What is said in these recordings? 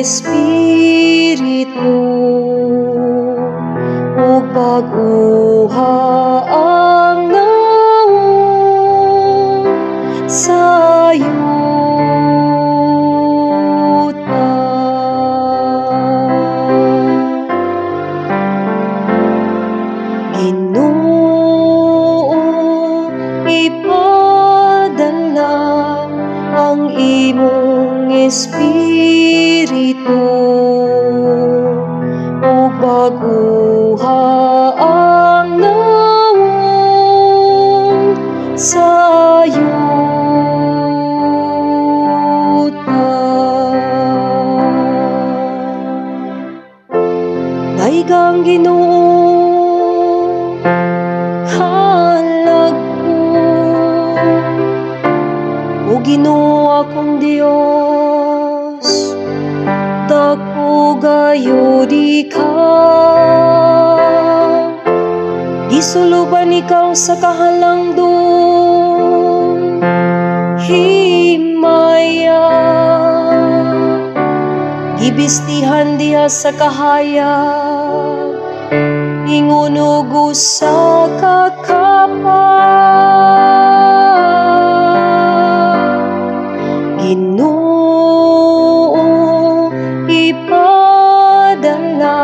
Espiritu ug bag-uha ang nawong sa yuta. Ginoo, ipadala ang imong Espiritu ug bag-uha ang nawong sa yuta. Daygang Ginoo, halag ko. O Ginoo akong Dios, dako gayud ikaw. Gisuluban ikaw sa kahalangdong himaya. Gibistihan diha sa kahayag ingon og usa ka kapa. Ginoo, ipadala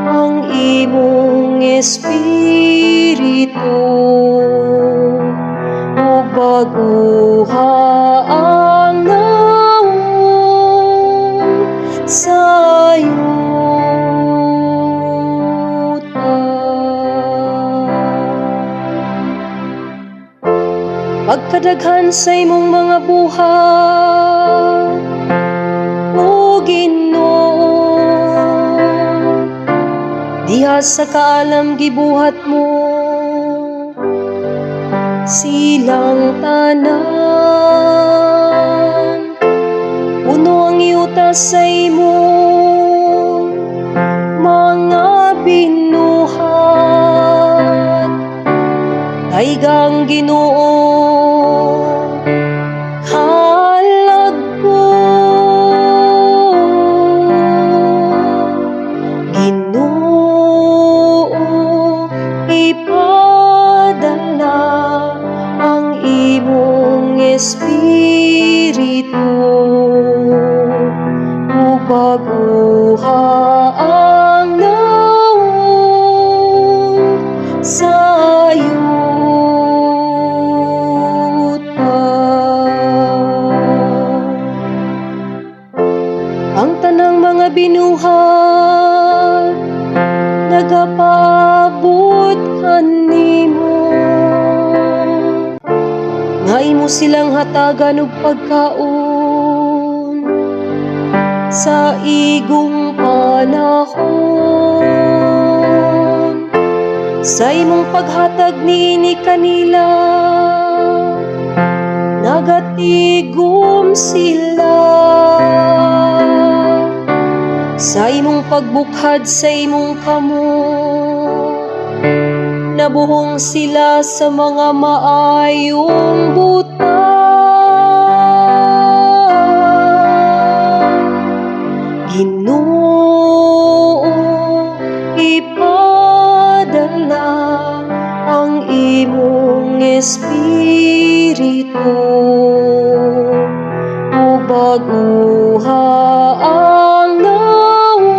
ang imong Espiritu ug bag-uha ang nawong sa yuta. Pagkadaghan sa imong mga buhat, O Ginoo, diha sa kaalam gibuhat mo silang tanan. Puno ang yuta sa imong mga binuhat. Daygang Ginoo, halag ko. Ginoo, ipadala ang imong Espiritu ug bag-uha ang nawong sa yuta. Ang tanang mga binuhat nagapaabot kanimo nga imo silang hatagan og pagkaon sa igong panahon. Sa imong paghatag niini kanila, nagatigom sila. Sa imong pagbukhad sa imong kamot, nabuhong sila sa mga maayong butang. Ginoo, ipadala ang imong Espiritu ug bag-uha ang nawong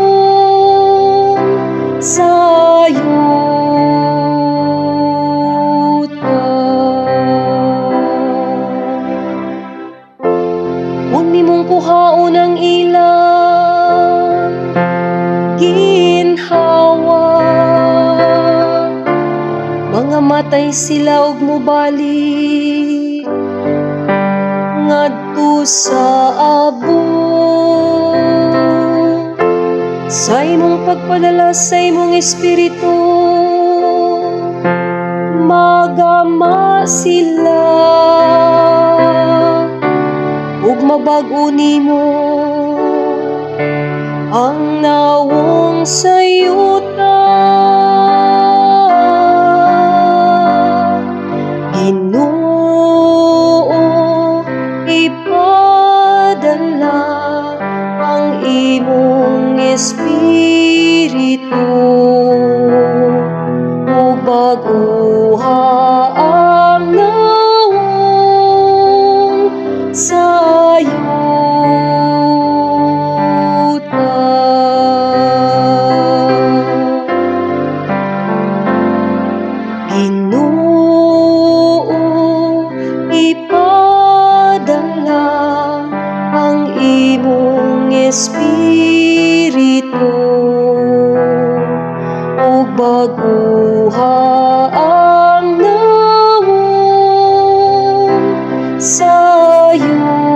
sa yuta. Kung nimong kuhaon ang ilang ginhawa, mangamatay sila og mobalik ngadto sa abo. Sa imong pagpadala sa imong Espiritu, magama sila ug mabag-o nimo ang nawong sa yuta. Ginoo, ipadala ang Bag-oha ang nawong sa yuta.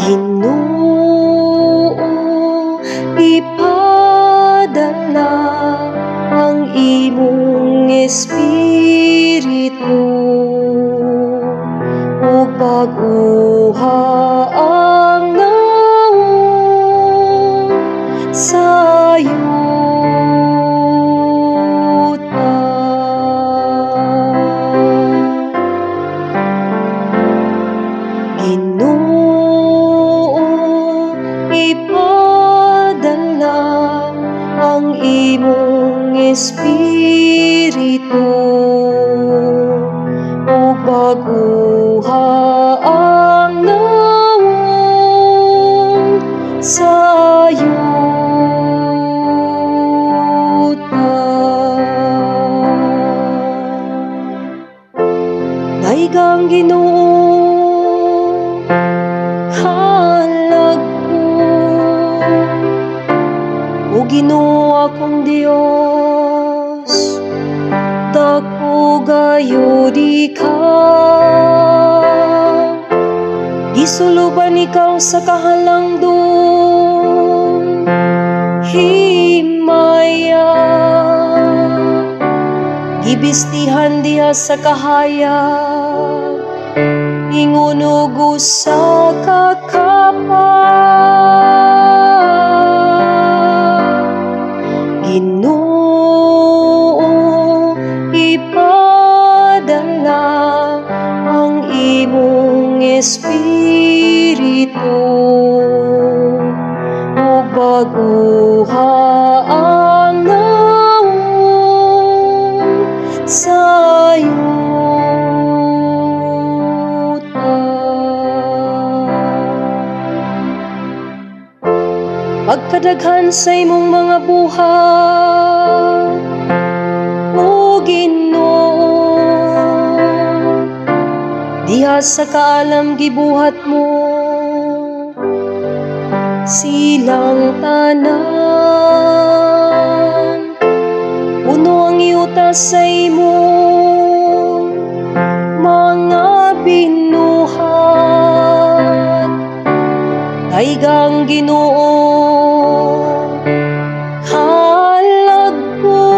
Ginoo, ipadala ang imong espiritu ug bag-oha ang nawong sa yuta. Ginoo, ipadala ang imong espiritu ug bag-oha ang nawong sa yuta. Daygang Ginoo, halag ko. O Ginoo akong Dios, dako gayud ikaw. Gisuluban ikaw sa kahalangdong himaya. Gibistihan diha sa kahayag ingon og usa ka kapa. Ginoo, ipadala ang imong espiritu ug bag-oha ang nawong sa yuta. Pagkadaghan sa imong mga buhat, o Ginoo, diha sa kaalam gibuhat mo silang tanan. Puno ang yuta sa imong mga binuhat. Daygang Ginoo, halag ko.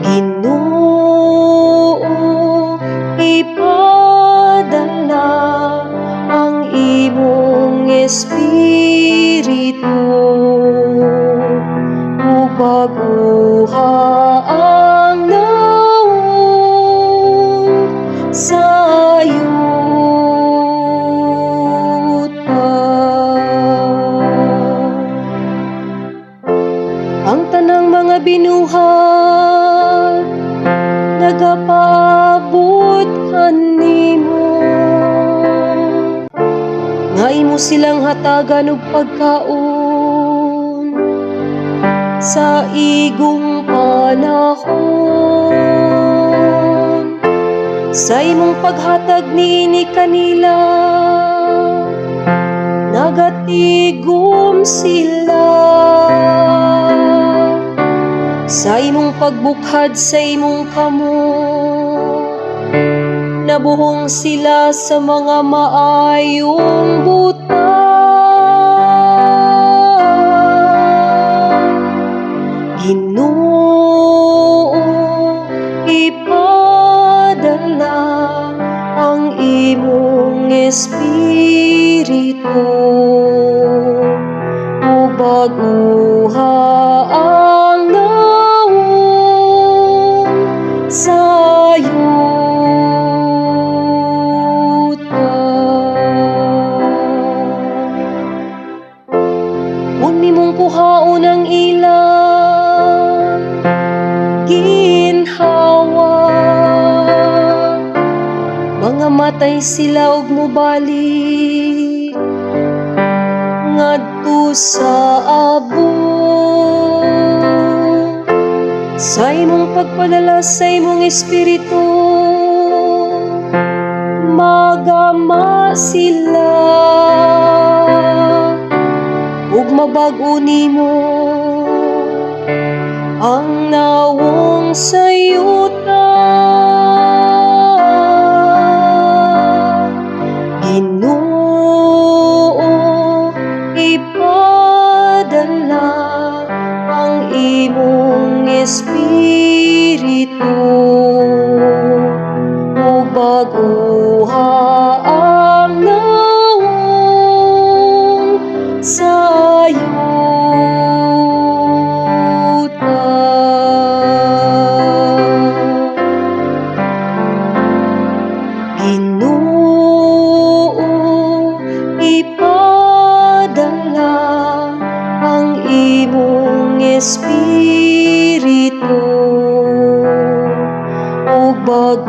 Ginoo, ipadala ang imong espiritu ug bag-oha ang nawong sa yuta. Ang tanang mga binuhat nagapaabot kanimo, nga imo silang hatagan og pagkaon sa igong panahon. Sa imong paghatag niini kanila, nagatigom sila. Sa imong pagbukhad sa imong kamot, nabuhong sila sa mga maayong butang. Ginoo, ipadala ang imong espiritu ug bag-oha ang nawong sa Mahinay sila ug mobalik ngadto sa abo. Sa imong pagpadala sa imong Espiritu, magama sila ug mabag-o nimo ang nawong sa yuta. Ginoo, ipadala ang imong Espiritu ug bag-oha ang nawong sa yuta. Ginoo, ipadala ang imong Espiritu ug bag